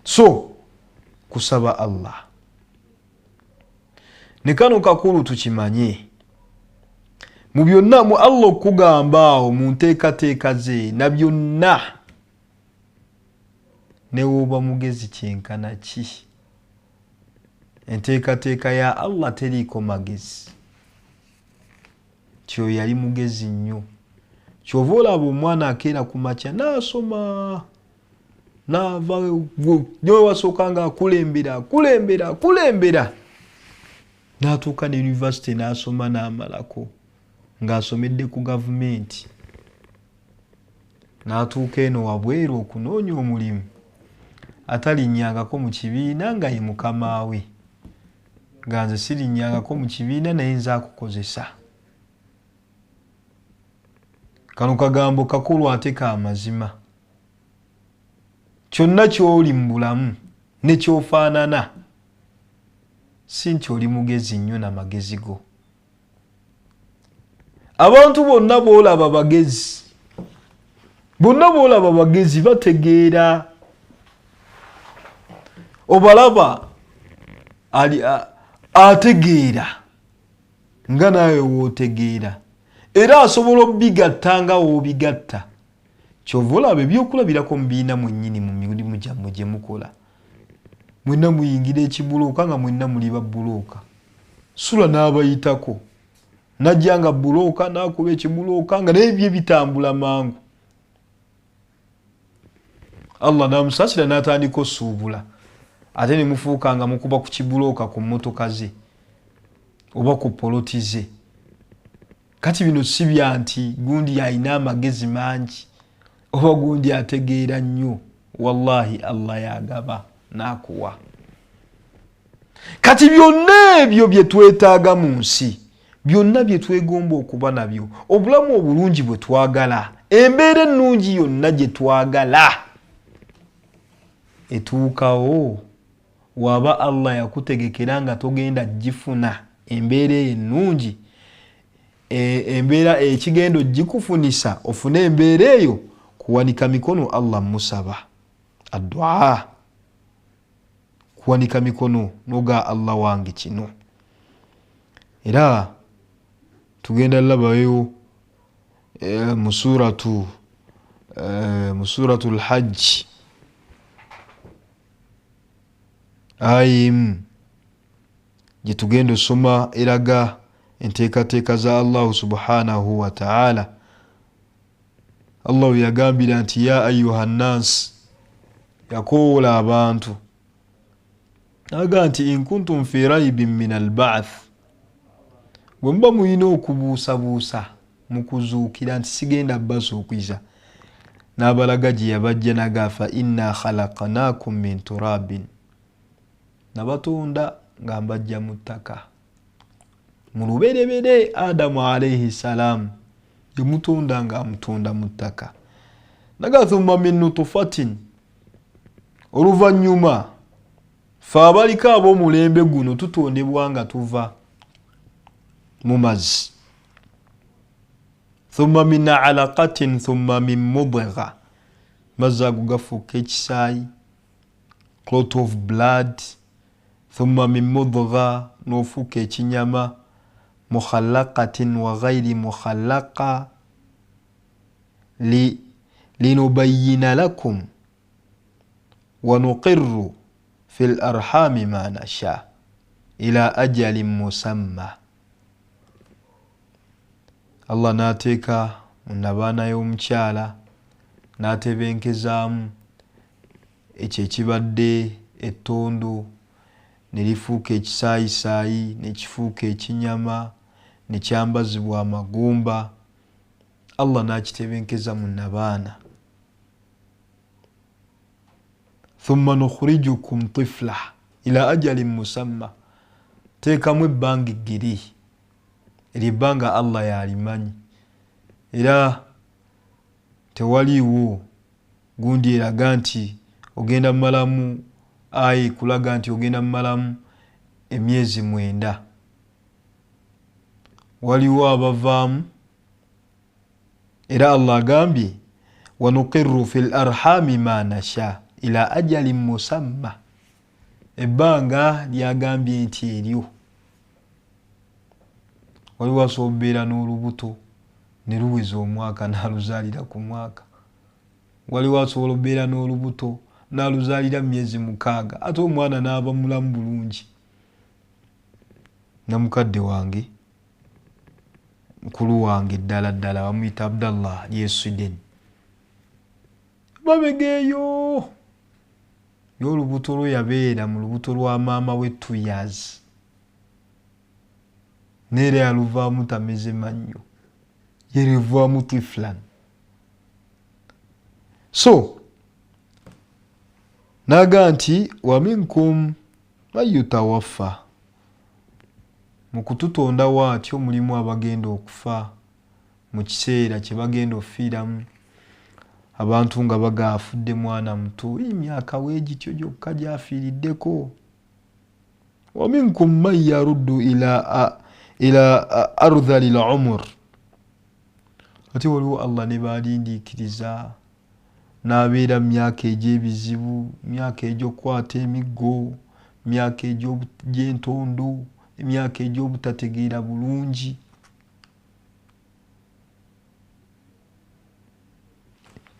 So kusaba Allah ne kano kakulu tukimanye mu byonna, mu Allah okugamba awo mu nteekateeka ze na byonna, ne woba mugezi kyenkana ki, enteekateeka ya Allah teriiko magezi. Kyo yali mugezi nnyo. Kyova olaba omwana akeera ku makya n'asoma, n'ava nyowe wasooka nga akulembera akulembera akulembera, n'atuuka ne yunivasite n'asoma n'amalako ng'asomedde ku gavumenti, n'atuuka eno wabweru okunoonya omulimu, atalinnyangako mu kibiina nga ye mukama we, nga nze sirinnyangako mu kibiina naye nze akukozesa. Kano kagambo kakulu ate ka mazima. Kyonna ky'oli mu bulamu ne ky'ofaanana, si nti oli mugezi nnyo na magezi go. Abantu bonna b'olaba bagezi, bonna b'olaba bagezi bategeera, obalaba ali ategeera nga naawe w'otegeera, era asobola obigatta nga w'obigatta. Kyova olaba ebyokulabirako mu biina mwennyini mu mirimu gyammwe gye mukola, mwenna muyingira ekibulooka nga mwenna muli babulooka. Sula n'abayitako najja nga bulooka n'akuba ekibulooka nga naye bye bitambula mangu. Allah n'amusaasira n'atandika osuubula, ate ne mufuuka nga mukuba ku kibulooka ku mmotoka ze oba ku poloti ze. Kati bino si bya nti gundi alina amagezi mangi oba gundi ategeera nnyo. Wallahi Allah yagaba n'akuwa. Kati byonna ebyo bye twetaaga mu nsi, byonna bye twegomba okuba nabyo, obulamu obulungi bwe twagala, embeera ennungi yonna gye twagala, etuukawo Waba Allah yakutegekera nga togenda gifuna embeera eyo ennungi, embeera ekigendo gikufunisa ofune embeera eyo, kuwanika mikono Allah musaba addua, kuwanika mikono noga Allah wange kino. Era tugenda labayo mu suratul Hajj aya gye tugenda osoma eraga enteekateeka za Allahu subhanahu wa taala. Allahu yagambira nti ya ayuha nnas, yakoola abantu aga nti in kuntum fi raibin min albaath, bwe muba muyina okubuusabuusa mu kuzuukira nti sigenda basuukiza, n'abalaga gye yabajja naga fa inna khalaqnakum min turabin, nabatonda nga mbajja mu ttaka. Mu luberebere Adamu alaihi salaamu yamutonda nga amutonda mu ttaka. Naga thumma min nutufatin, oluvannyuma fe abaliko ab'omulembe guno tutondebwa nga tuva mu mazzi, thumma min alaqatin thumma min mudgha, mazzi ago gafuuka ekisaayi, clot of blood, thumma min mudgha, n'ofuuka ekinyama, mukhallaqatin wa ghairi mukhallaqa linubayina lakum wa nuqirru fi larhami ma nasha ila ajalin musamma. Allah n'ateeka mu nabaana y'omukyala n'atebenkezaamu ekyo ekibadde ettondo ne lifuuka ekisaayisaayi, ne kifuuka ekinyama, ne kyambazibwa amagumba. Allah n'akitebenkeza mu nabaana. Thumma nukhrijukum tifla ila ajalin musamma, teekamu ebbanga eggiri, eryo ebbanga Allah yalimanyi, era tewaliiwo gundi eraga nti ogenda mumalamu ayi kulaga nti ogenda mumalamu emyezi 9. Waliwo abavaamu, era Allah agambye wanuqirru fi larhami ma nasha ila ajalin musamma, ebbanga lyagambye nti eryo. Waliwo asobola n'olubuto ne luweza omwaka n'aluzaalira ku mwaka, waliwo asobola obeera n'olubuto n'aluzaalira mu myezi 6 ate omwana n'aba mulamu bulungi. Namukadde wange, mukulu wange ddala ddala, bamuyita Abdallah ye Sweden, babegeeyo y'olubuto lwe yabeera mu lubuto lwa maama we 2 years, neera yaluvaamu tameze mannyo, yerivaamu tiflan. So naga nti wa minkum man yutawaffa, mu kututonda waatyo mulimu abagenda okufa mu kiseera kye bagenda ofiiramu, abantu nga bagaafudde mwana muto, emyaka weegityo gyokka gyafiiriddeko. Wa minkum man yaruddu ila ardhali lumur, ate waliwo Allah ne balindiikiriza n'abeera mu myaka egy'ebizibu, myaka egy'okukwata emiggo, myaka egy'entondo, emyaka egy'obutategeera bulungi,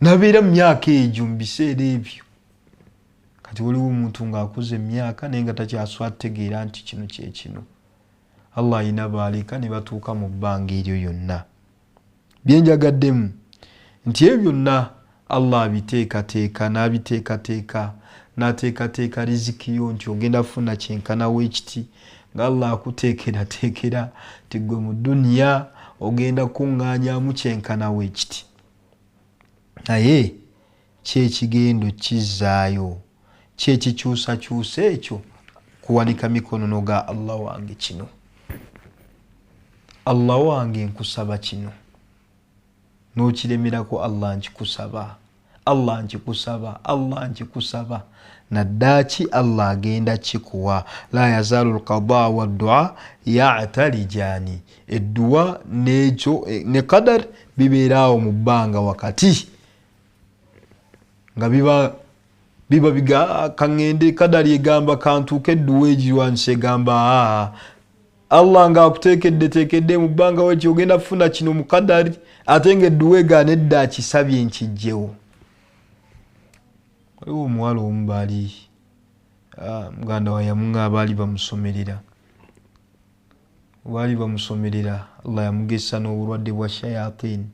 nabeera mu myaka egyo mu biseera ebyo. Kati waliwo omuntu ng'akuze emyaka naye nga takyaswa ategeera nti kino kye kino. Allah ayina baaleka ne batuuka mu bbanga eryo yonna. Byenjagaddemu nti ebyo byonna Allah abiteekateeka, n'abiteekateeka, n'ateekateeka riziki yo nti ogenda kufuna kyenkanawo ekiti, nga Allah akuteekerateekera nti gwe mu duniya ogenda kuŋŋaanyamu kyenkanawo ekiti. Naye kyekigendo kizzaayo, kyekikyusakyusa ekyo, kuwanika mikono noga Allah wange kino, Allah wange nkusaba kino, n'okiremerako Allah nkikusaba, Allah nkikusaba, Allah nkikusaba. Naddaki Allah agenda kikuwa. La yazalu lqada waddua yatalijani, edduwa nekyo ne qadar bibeeraawo mu bbanga wakati nga biba biga kaŋŋende. Kadari egamba kantuuke, edduwa egirwanyisa egamba Allah nga akuteekedde teekedde mu bbanga weki ogenda kufuna kino mu kadari, ate nga edduwa egaana edda akisabye nkijjewo. Waliwo omuwala omu baali muganda wa yamuŋa baali bamusomerera, Allah yamugesa n'obulwadde bwa shayatini,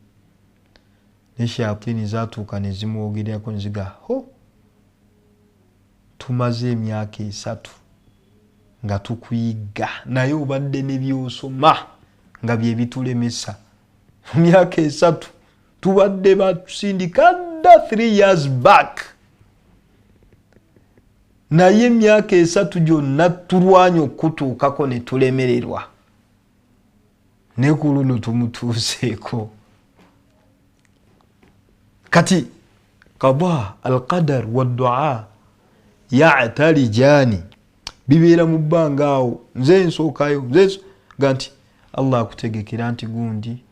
ne shayatini zaatuuka ne zimwogererako neziga ho tumaze emyaka 3 nga tukuyigga naye obadde ne byosoma nga bye bitulemesa. Mu myaka 3 tubadde batusindika dda 3 years back, naye emyaka 3 gyonna tulwanye okutuukako ne tulemererwa, ne ku luno tumutuuseeko. Kati qada alqadar waddua yatalijani, bibeera mu bbanga awo, nze nsookayo nze ga nti Allah akutegekera nti gundi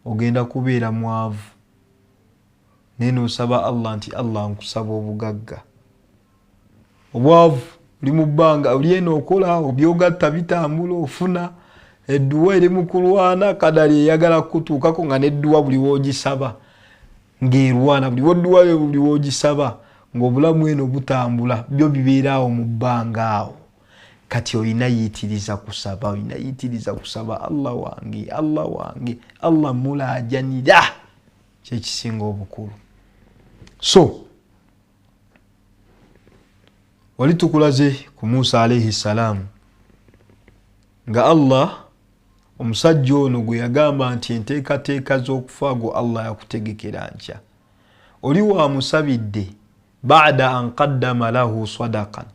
ogenda kubeera mwavu, naye n'osaba Allah nti Allah nkusaba obugagga. Obwavu oli mu bbanga, oli eno okola obyogatta bitambula ofuna, edduwa eri mu kulwana, kadali eyagala kutuukako nga nedduwa buli w'ogisaba ng'erwana, buli wodduwa buli w'ogisaba ng'obulamu eno butambula, byo bibeeraawo mu bbanga awo. Kati olina yitiriza kusaba, olina yitiriza kusaba, Allah wange, Allah wange, Allah mulaajanira, kyekisinga obukulu. So wali tukulaze ku Musa alayhi salam nga Allah omusajja ono gwe yagamba nti enteekateeka z'okufa gwo Allah yakutegekera nkya, oli wamusabidde bada an qaddama lahu sadaqan,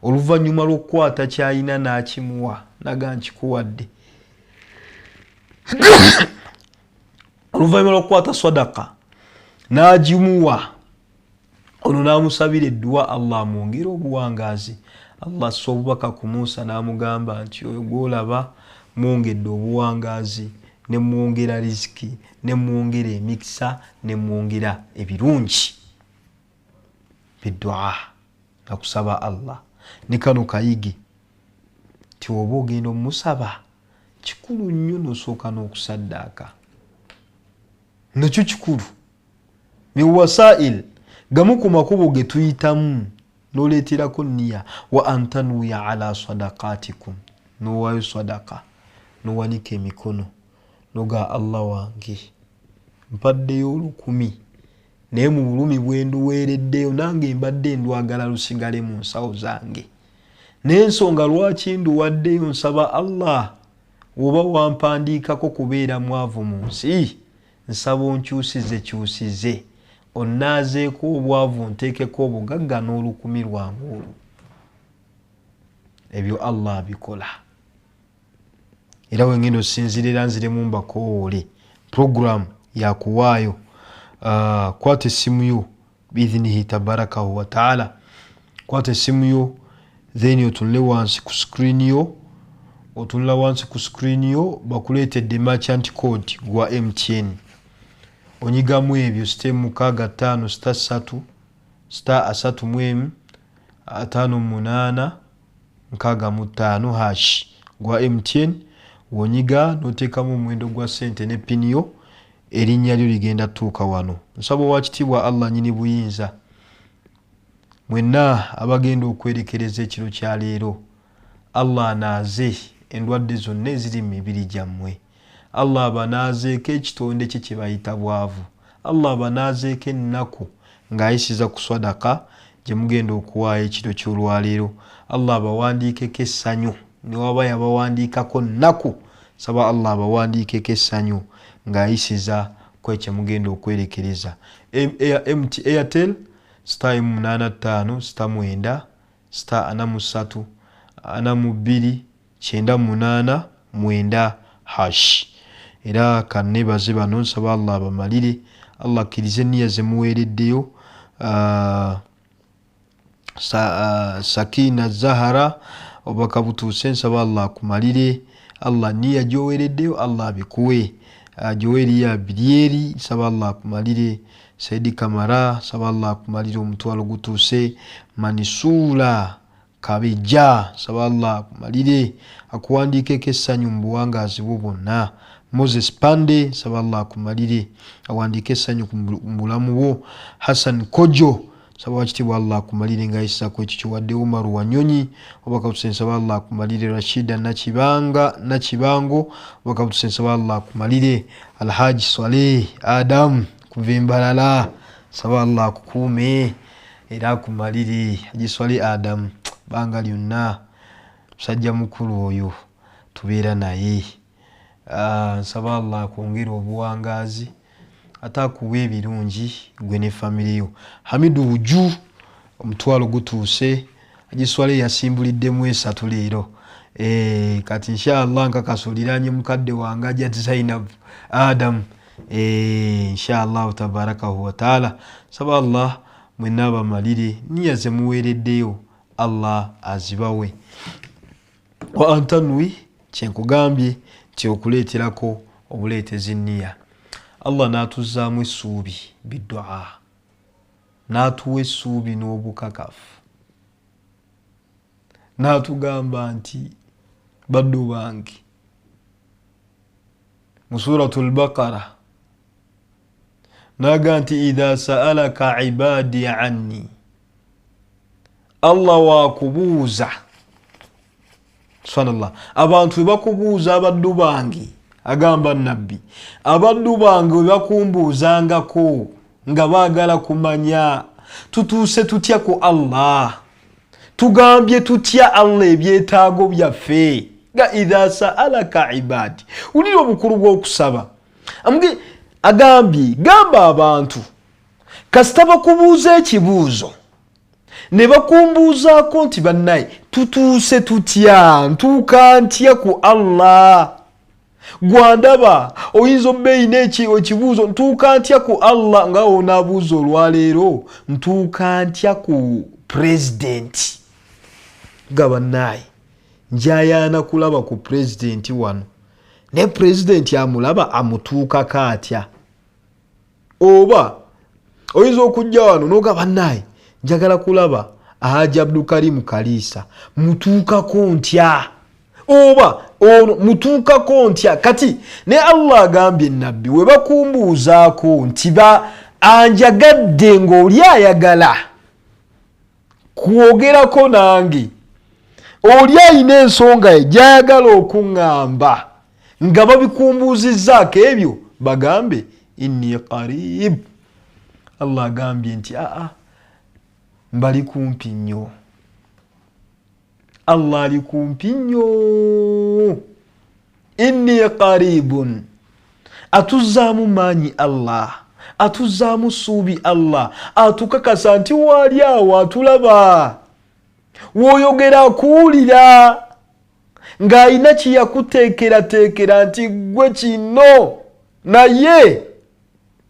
oluvannyuma lw'okukwata ky'alina n'akimuwa naga nkikuwadde, oluvannyuma lw'okukwata sadaka n'agimuwa, ono n'amusabira edduwa Allah amwongere obuwangaazi. Allah assa obubaka ku Musa n'amugamba nti oyo gw'olaba mwongedde obuwangaazi, ne mwongera riziki, ne mwongera emikisa, ne mwongera ebirungi biddua, nakusaba Allah. Ne kano kayige nti oba ogenda omusaba kikulu nnyo n'osooka n'okusaddaaka, nakyo kikulu. Miwasail gamu ku makubo ge tuyitamu n'oleeterako nniya, wa antanuya ala sadaqatikum, n'owaayo sadaka n'owanika emikono noga Allah wange mpaddeyo 1000, naye mu bulumi bwe nduweereddeyo nange mbadde ndwagala lusigale mu nsawo zange, n'ensonga lwaki nduwaddeyo nsaba Allah oba wampandiikako kubeera mwavu mu nsi, nsaba onkyusize kyusize onnaazeeko obwavu nteekeko obugagga n'olukumi lwange olwo. Ebyo Allah abikola. Era wengenda osinziirira nziremu mbakoowole program yakuwaayo. Kwata essimu yo biidhinihi tabarakahu wataala, kwata essimu yo then otunule wansi ku screen yo, otunula wansi ku screen yo bakuleetedde merchant code gwa MTN, onyigamu ebyo *6 5 *3 *31 58 65 hash gwa MTN. Wonyiga n'oteekamu omuwendo gwa ssente ne pini yo, erinnya lyo ligenda tuuka wano. Nsaba owakitiibwa Allah nnyini buyinza, mwenna abagenda okwerekereza ekiro kya leero, Allah anaaze endwadde zonna eziri mu mibiri gyammwe, Allah abanaazeeko ekitonde kye kye bayita bwavu, Allah abanaazeeko ennaku ng'ayisiza ku sadaka gye mugenda okuwaayo ekiro ky'olwaleero, Allah abawandiikeko essanyu, ne waba yabawandiikako nnaku, saba Allah abawandiikeko essanyu ng'ayisiza ku ekyo mugenda okwerekereza. MT Airtel *85 *9 *43 42 98 9 hash. Era kanneebaze bano, nsaba Allah abamalire, Allah akkirize enniya zemuweereddeyo. Sakina Zahara, obubaka butuuse, nsaba Allah akumalire. Allah niya gyoweereddeyo Allah abikuwe. Joeria Biryeri, nsaba Allah akumalire. Saidi Kamara, nsaba Allah akumalire, omutwalo gutuuse. Manisula Kabijja, nsaba Allah akumalire, akuwandiikeko essanyu mu buwangaazi bwo bwonna. Moses Pande, nsaba Allah akumalire, awandiike essanyu mu bulamu bwo. Hassan Kojo, nsaba wakitiibwa Allah akumalire nga ayissaako ekyo kyowadde. Umaru Wanyonyi, obubaka butuse, nsaba Allah akumalire. Rashida Nakibango, obubaka butuse, nsaba Allah akumalire. Alhaji Saleh Adam kuva Embalala, nsaba Allah akukuume era akumalire. Haji Saleh Adam, banga lyonna musajja mukulu oyo tubeera naye. Nsaba Allah akwongere obuwangaazi ate akuwa ebirungi gwe ne famire yo. Hamidu Buju, omutwalo gutuuse. Agiswale yasimbuliddemu 3 leero. Kati inshallah nkakasuliranye mukadde wange Hajjat Zainab Adam, inshallah tabarakahu wa taala. Nsaba Allah mwenna abamalire niya zemuweereddeyo Allah azibawe. Wa antanwi, kyenkugambye nti okuleeterako obuleetezi nniya. Allah n'atuzzaamu essuubi biddua, n'atuwa essuubi n'obukakafu, n'atugamba nti baddu bange, mu Suratul Baqara n'aga nti idha sa'alaka ibadi anni, Allah wakubuuza. Subhanallah, abantu bwe bakubuuza abaddu bange, agamba nabbi, abaddu bange bwe bakumbuuzangako nga baagala kumanya tutuuse tutya ku Allah, tugambye tutya Allah ebyetaago byaffe. Nga idha sa'alaka ibadi, wulira obukulu bw'okusaba. Agambye gamba abantu kasita bakubuuza ekibuuzo ne bakumbuuzaako nti bannaye tutuuse tutya, ntuuka ntya ku Allah. Gwandaba oyinza obbeeyina ekibuuzo ntuuka ntya ku Allah, nga onaabuuza olwaleero ntuuka ntya ku pulezidenti. Nga bannaye njayaana kulaba ku pulezidenti wano, ne pulezidenti amulaba amutuukako atya? Oba oyinza okujja wano n'oga bannaye njagala kulaba Haji Abdulkarim Kaliisa, mutuukako ntya? Oba ono mutuukako ntya? Kati ne Allah agambye nabbi we bakumbuuzaako nti ba anjagadde ng'oli ayagala kwogerako nange, oli ayina ensonga ye gy'ayagala okuŋŋamba, nga babikumbuuzizzaako ebyo bagambe inni qarib. Allah agambye nti aa mbali kumpi nnyo, Allah ali kumpi nnyo. Inni qaribun, atuzzaamu maanyi Allah, atuzzaamu ssuubi Allah, atukakasa nti waali awo atulaba, w'oyogera akuwulira, ng'alina kye yakuteekerateekera nti ggwe kino, naye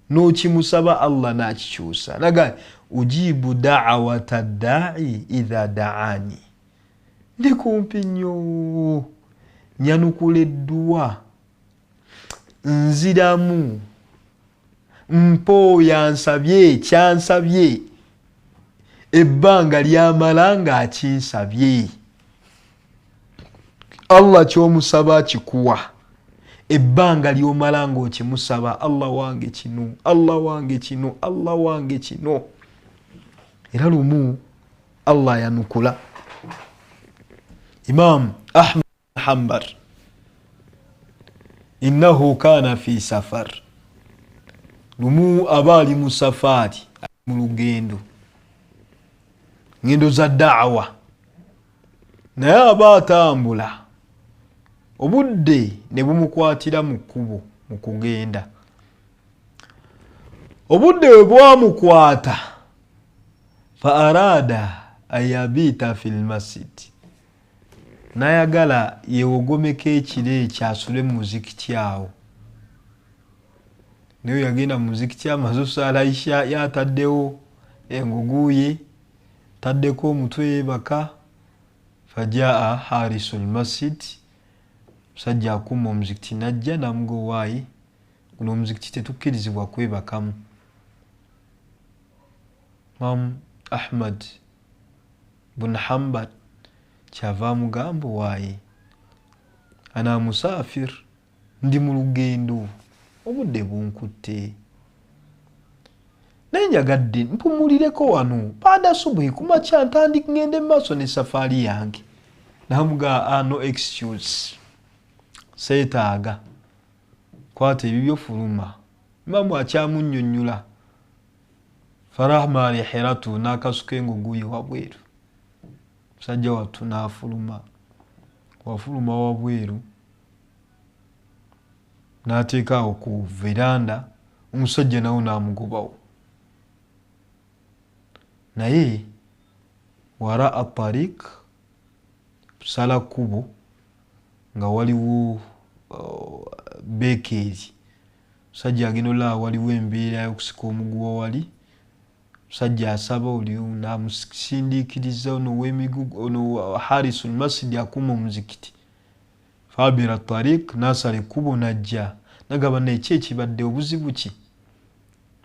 n'okimusaba Allah n'akikyusa. Naga ujibu da'wata da'i idha da'ani, ndi kumpi nnyo, nyanukula edduwa, nziramu, mpooya nsabye kyansabye, ebbanga lyamala ng'akinsabye. Allah ky'omusaba akikuwa, ebbanga ly'omala ng'okimusaba, Allah wange kino, Allah wange kino, Allah wange kino. Era lumu Allah yanukula Imam Ahmad Hanbal, innahu kana fi safar, lumu aba ali mu safaari, mu lugendo, ngendo za da'wa, naye aba atambula, obudde ne bumukwatira mu kkubo mu kugenda. Obudde bwe bwamukwata, fa arada ayabita fil masjid, n'ayagala yeewogomeko ekiro ekyo asule mu muzikiti awo. Naye yagenda mu muzikiti amaze osaala isha, yataddewo enguguye, taddeko omutwe yeebaka. Fajaa harisu lmasjid, musajja akuuma omuzikiti najja namuga, owaayi guno omuzikiti tetukkirizibwa kwebakamu. Imamu Ahmad bun Hambal kyava amugamba, owaayi ana musafir, ndi mu lugendo, obudde bunkutte, naye njagadde mpumulireko wano baada subuhi, kumakya ntandika ngende mumaaso ne safaari yange. Namuga, no excuse, seetaaga, kwata ebibyo fuluma. Imamu akyamunnyonnyola, farahma rihiratu, n'akasuka enguguye wabweru. Musajja wattu n'afuluma, wafuluma wabweru n'ateeka awo ku veranda, omusajja nawo n'amugobawo. Naye waraa tarik, sala kkubo nga waliwo bekeeri. Musajja agenda olaba waliwo embeera y'okusika omuguwa, wali musajja asaba, oli namusindiikiriza ono w'emigugu, ono harisul masjid akuuma omuzikiti. Fabira tarik, nasala ekkubo najja nagamba, naye ki ekibadde, obuzibu ki?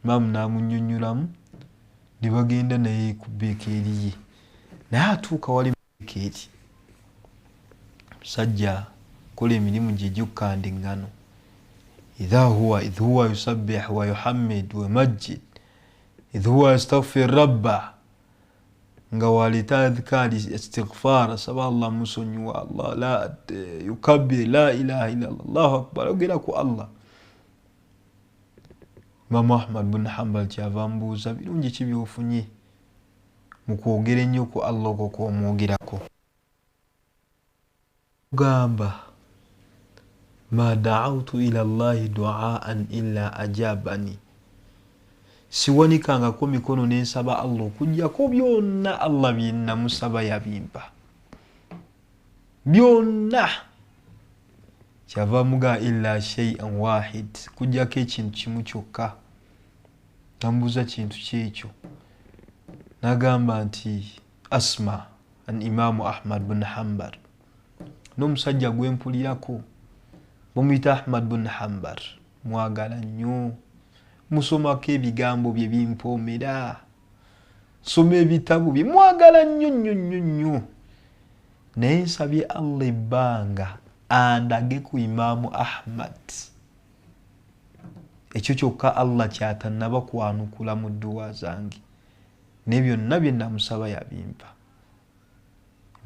Imaamu n'amunnyonnyolamu ne bagenda naye ku bekeeri ye. Naye atuuka wali bekeeri, musajja kola emirimu gye egy'okkanda eŋŋano. Idha huwa idh huwa yusabbih wa yuhammid wa majid, idh huwa yastaghfir rabba, nga waleeta adhikaari istighfar, asaba Allah musonyiwa, Allah la yukabbir la ilaha illallah, Allahu akbar, ayogera ku Allah. Imamu Ahmad bun Hambal kyava mbuuza, birungi ki byofunye mu kwogera ennyo ku Allah okwo kwomwogerako? Gamba, ma daautu ila llahi duaan illa ajabani, siwanikangako mikono nensaba Allah okujjako byonna Allah byenamusaba yabimpa byonna. Kyava muga illa shay'an wahid, kujjako ekintu kimu kyokka. Nambuuza kintu kyekyo, nagamba nti asma an Imamu Ahmad bun Hambal, n'omusajja gwempulirako bamuyita Ahmad bun Hambal, mwagala nnyo, musomako ebigambo bye bimpoomera, soma ebitabo bye, mwagala nnyo nnyo nnyo nnyo, naye nsabye Allah ebbanga andage ku Imamu Ahmad. Ekyo kyokka Allah kyatannaba kwanukula mu dduwa zange, ne byonna bye namusaba yabimpa.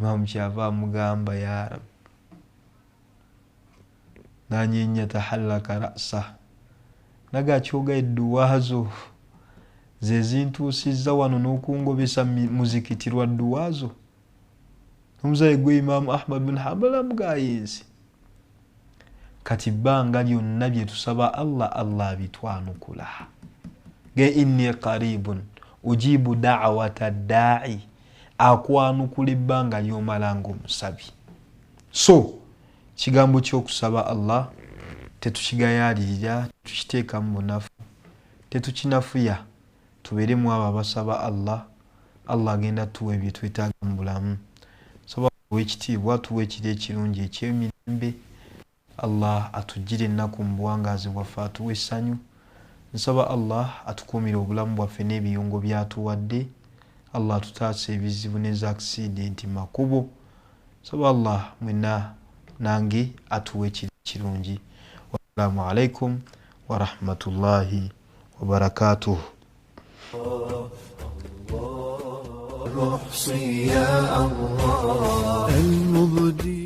Imamu kyava amugamba, ya Rabbi, nanyenya tahallaka rasa, naga kyoga edduwa zo ze zintuusizza wano n'okungobesa muzikiti lwa dduwa zo. Omuzayi gwe Imamu Ahmad bin Hambal amugayinzi. Kati bbanga lyonna bye tusaba Allah, Allah abitwanukula. Ge inni qaribun ujibu da'wata da'i, akwanukula ebbanga ly'omala ng'omusabi. So kigambo ky'okusaba Allah tetukigayaalirira, tetukiteeka mu bunafu, tetukinafuya, tubeeremu abo abasaba Allah. Allah agenda tuwa ebyo twetaaga mu bulamu. Saba ow'ekitiibwa tuwa ekiro ekirungi eky'emirembe. Allah atugire ennaku mu buwangaazi bwaffe, atuwe essanyu. Nsaba Allah atukuumire obulamu bwaffe n'ebiyungo by'atuwadde. Allah atutaase ebizibu n'eza accident makubo. Nsaba Allah mwenna nange atuwe ekiro ekirungi. Wassalamu alaikum warahmatullahi wabarakatuh. المحصي يا الله المبدي.